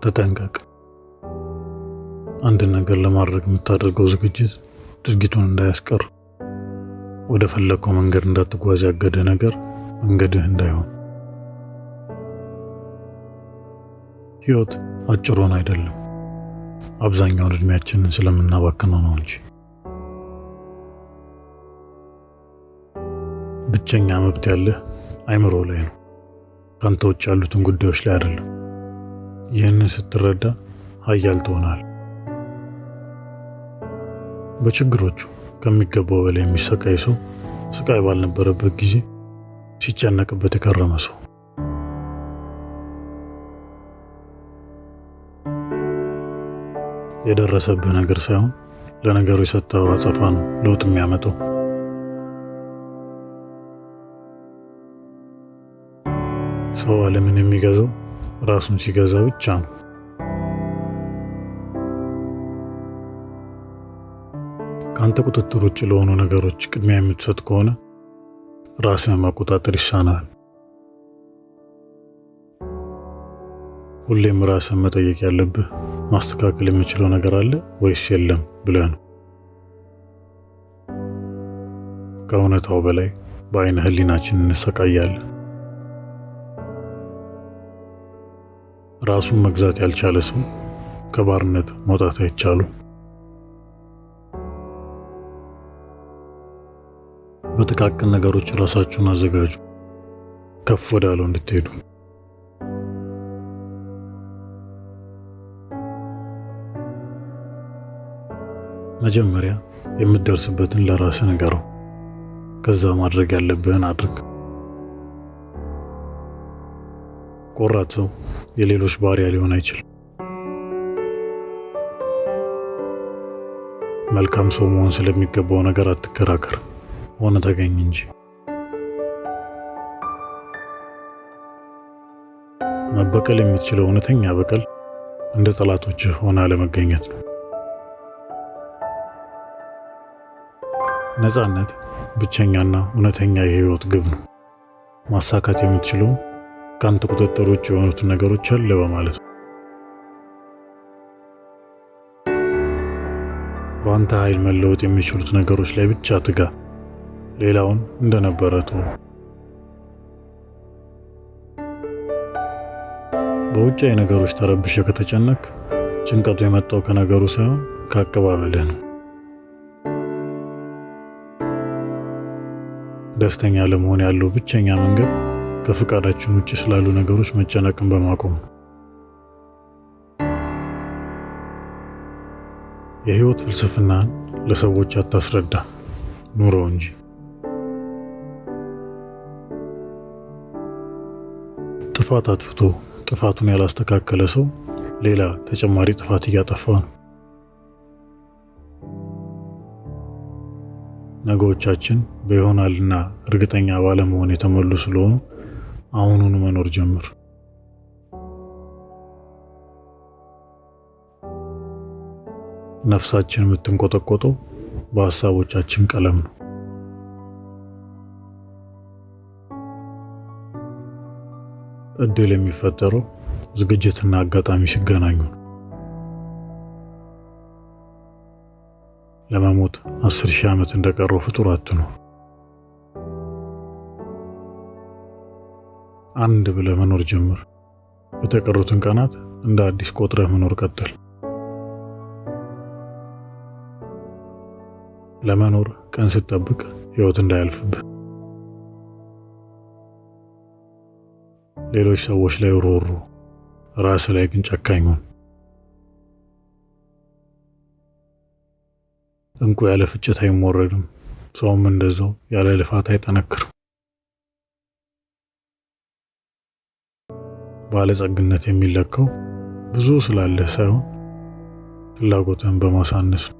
ተጠንቀቅ። አንድ ነገር ለማድረግ የምታደርገው ዝግጅት ድርጊቱን እንዳያስቀር፣ ወደ ፈለግከው መንገድ እንዳትጓዝ ያገደ ነገር መንገድህ እንዳይሆን። ሕይወት አጭር ሆና አይደለም፣ አብዛኛውን እድሜያችንን ስለምናባክነው ነው እንጂ። ብቸኛ መብት ያለህ አይምሮ ላይ ነው፣ ከአንተ ውጭ ያሉትን ጉዳዮች ላይ አይደለም። ይህንን ስትረዳ ሀያል ትሆናል። በችግሮቹ ከሚገባው በላይ የሚሰቃይ ሰው ስቃይ ባልነበረበት ጊዜ ሲጨነቅበት የከረመ ሰው። የደረሰብህ ነገር ሳይሆን ለነገሩ የሰጠኸው አጸፋ ነው ለውጥ የሚያመጣው። ሰው ዓለምን የሚገዛው ራሱን ሲገዛ ብቻ ነው። ከአንተ ቁጥጥር ውጭ ለሆኑ ነገሮች ቅድሚያ የምትሰጥ ከሆነ ራስህን መቆጣጠር ይሳናል። ሁሌም ራስህን መጠየቅ ያለብህ ማስተካከል የምችለው ነገር አለ ወይስ የለም ብለህ ነው። ከእውነታው በላይ በአይነ ህሊናችን እንሰቃያለን። ራሱን መግዛት ያልቻለ ሰው ከባርነት መውጣት አይቻሉም። በጥቃቅን ነገሮች ራሳችሁን አዘጋጁ፣ ከፍ ወዳለው እንድትሄዱ። መጀመሪያ የምትደርስበትን ለራስህ ንገረው። ከዛ ማድረግ ያለብህን አድርግ። ቆራጥ ሰው የሌሎች ባሪያ ሊሆን አይችልም። መልካም ሰው መሆን ስለሚገባው ነገር አትከራከር፣ ሆነ ተገኝ እንጂ። መበቀል የምትችለው እውነተኛ በቀል እንደ ጠላቶችህ ሆነ አለመገኘት ነው። ነፃነት ብቸኛና እውነተኛ የህይወት ግብ ነው። ማሳካት የምትችለው ከአንተ ቁጥጥር ውጭ የሆኑትን ነገሮች አለ በማለት ነው። በአንተ ኃይል መለወጥ የሚችሉት ነገሮች ላይ ብቻ ትጋ። ሌላውን እንደነበረ ተው። በውጫዊ ነገሮች ተረብሸ ከተጨነክ ጭንቀቱ የመጣው ከነገሩ ሳይሆን ከአቀባበልህ ነው። ደስተኛ ለመሆን ያለው ብቸኛ መንገድ ከፍቃዳችን ውጭ ስላሉ ነገሮች መጨነቅን በማቆም ነው። የህይወት ፍልስፍናን ለሰዎች አታስረዳ፣ ኑረው እንጂ። ጥፋት አጥፍቶ ጥፋቱን ያላስተካከለ ሰው ሌላ ተጨማሪ ጥፋት እያጠፋ ነው። ነገዎቻችን በይሆናልና እርግጠኛ ባለመሆን የተሞሉ ስለሆኑ አሁኑኑ መኖር ጀምር። ነፍሳችን የምትንቆጠቆጠው በሀሳቦቻችን ቀለም ነው። እድል የሚፈጠረው ዝግጅትና አጋጣሚ ሲገናኙ ነው። ለመሞት 10,000 ዓመት እንደቀረው ፍጡር አትኖር። አንድ ብለህ መኖር ጀምር። የተቀሩትን ቀናት እንደ አዲስ ቆጥረህ መኖር ቀጥል። ለመኖር ቀን ስትጠብቅ ሕይወት እንዳያልፍብህ። ሌሎች ሰዎች ላይ ሮሮ፣ ራስህ ላይ ግን ጨካኝ ሁን። እንቁ ያለ ፍጭት አይሞረድም፣ ሰውም እንደዛው ያለ ልፋት አይጠነክርም። ባለጸግነት የሚለካው ብዙ ስላለህ ሳይሆን ፍላጎትህን በማሳነስ ነው።